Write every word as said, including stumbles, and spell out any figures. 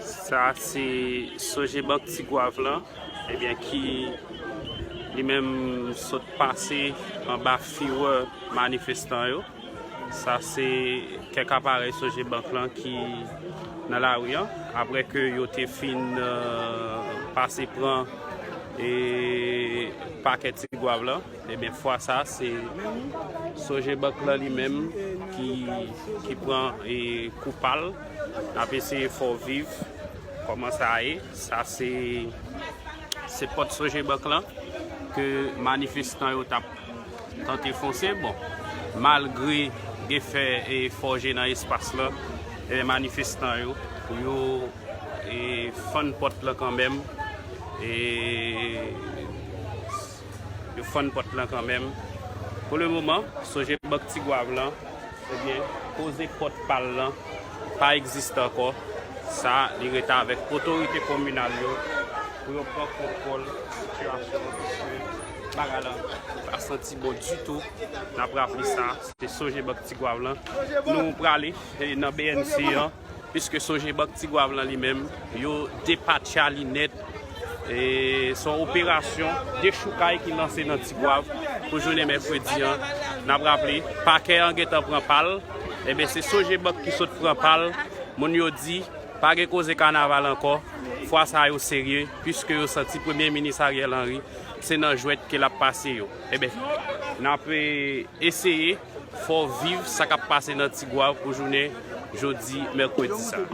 Sa se Sogebank Tigwav lan, ebyen, ki li menm sot pase anba firè manifestan yo. Sa se kèk aparèy Sogebank lan ki nan lari an, apre ke yo te fin, euh, pase pran e pakè Tigwav lan. Ebyen, fwa sa, se Sogebank lan li menm ki, ki pran e kou pa l. N ap eseye fè w viv kòman sa ye. Sa se, se pòt Sogebank lan ke manifestan yo t ap tante fonse. Bon, malgre gen fè e fòje nan espas lan, e manifestan yo, yo e fann pòt lan kanmenm. E yo fann pòt lan kanmenm. Pou le moman, Sogebank Tigwav lan, ebyen, koze pòt pa l lan pa egziste ankò. Sa, li rete avèk otorite kominal yo pou yo pran kontwòl sitiyasyon an, piske bagay lan pa santi bon ditou. N ap raple sa, se Sogebank Tigwav lan. Nou prale e nan B N C an, piske Sogebank Tigwav lan li menm, yo depatcha li nèt. E se yon operasyon dechoukay ki lanse nan Tigwav pou jounen mèkredi an. N ap raple, pakè an gentan pran pa l. Ebyen, se Sogebank ki sot pran pa l. Moun yo di, pa gen koze kanaval ankò. Fwa sa yo serye, piske yo santi Premye Minis Ariel Henry, se nan jwèt ke l ap pase yo. Ebyen, n ap, e, eseye fè w viv sa k ap pase nan Tigwav pou jounen jodi mèkredi sa.